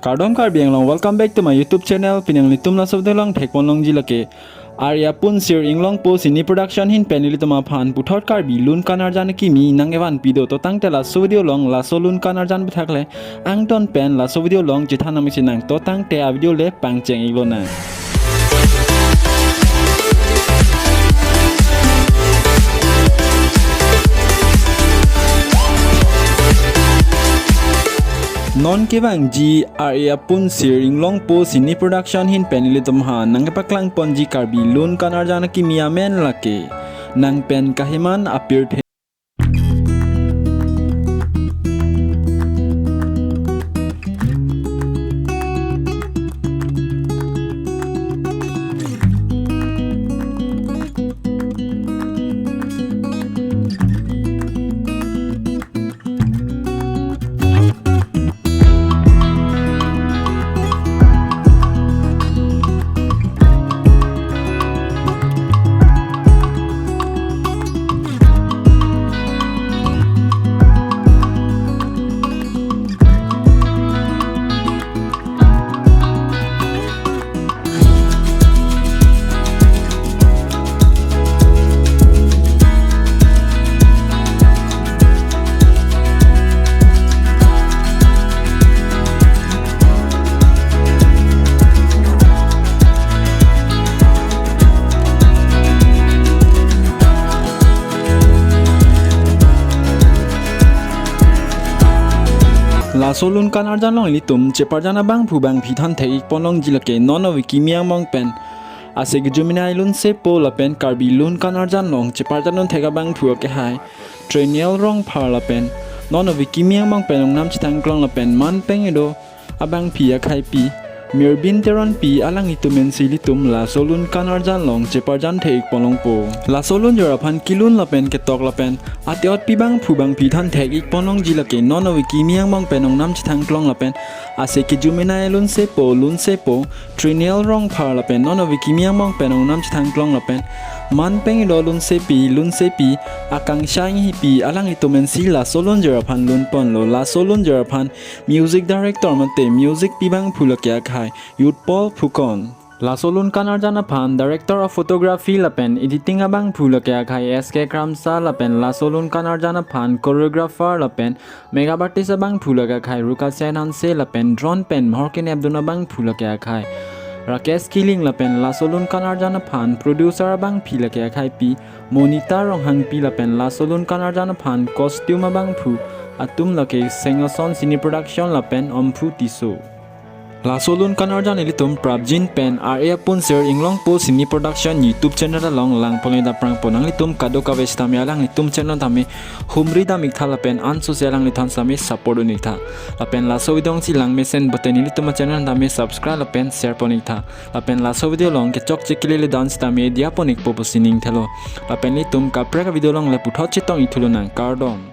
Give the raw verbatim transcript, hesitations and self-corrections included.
Kardom Karbi Anglong, welcome back to my YouTube channel. Pini nanglitum laso video along thekpon longji lake Arya Punsir Inglongpo Cine Production ahin pen ilitum aphan puthot Karbi Lun Kan Arjan Akimi nangkevan pido. To tangte laso video along laso Lun Kan Arjan aphuthak le angton pen laso video along chethan nangmesi nang. To tangte a video le pangcheng-ik lonang. Non kevangji Arya Punsir Inglongpo Cine Production ahin pen ilitum aphan nangkepaklang ponji Karbi Lun Kan Arjan Akimi amen lake Nang Pen Kahiman Apirthe. Laso Lun Kan Arjan along ilitum cheparjan abangphu bangphi than thek-ik pon longji lake non ove kimi angbong pen Ase Kejumena Ilunsepo lapen Karbi Lun Kan Arjan along cheparjan dun thek abangphu akehai Treniel Rongphar lapen non ove kimi angbong pen ongnam chethang klong lapen man peng-edo abangphi akhaipi Mirbin Teronpi alanglitum ensi ilitum laso Lun Kan Arjan along cheparjan thek-ik pon longpo. Laso lun jor aphan kelun lapen ketok lapen ate-otpi bangphu bangphi than thek-ik pon longji lake non ove kimi angbong pen ongnam chethang klong lapen Ase Kejumena Ilunsepo, Lunsepo, Treniel Rongphar lapen non ove kimi angbong pen ongnam chethang klong lapen man peng-edo Lunsepi, Lunsepi, Akangsha Enghipi alanglitum ensi laso lun jor aphan lun ponlo. Laso lun jor aphan music director mate music pi bangphu lake akhai Yudpol Phukon. Laso Lun Kan Arjan aphan director of photography lapen editing abangphu lake akhai S K Kramsa lapen laso Lun Kan Arjan aphan choreographer lapen makeup artist abangphu lake akhai Rukasen Hanse lapen drone pen mahor kenep dun abangphu lake akhai Rakesh Killing lapen laso Lun Kan Arjan aphan producer abangphi lake akhaipi Monita Ronghangpi lapen laso Lun Kan Arjan aphan costume abangphu atum lake Sengason Cine Production lapen Omphu Tisso. Laso Lun Kan Arjan ilitum prapjin pen Arya Punsir Inglongpo Cine Production YouTube channel along lang ponle daprang po. Nanglitum kadokave sitame alanglitum channel tame humri dam-iktha lapen anso si alanglithan sitame support un-iktha. Lapen laso video si lang mesen button ilitum channel tame subscribe lapen share pon-iktha. Lapen laso video along kechokche kelele dan sitame diya pon-ikpo pusi ning thelo. Lapen ilitum kaprek video along le puthot chetong-ik thu lonang, kardom.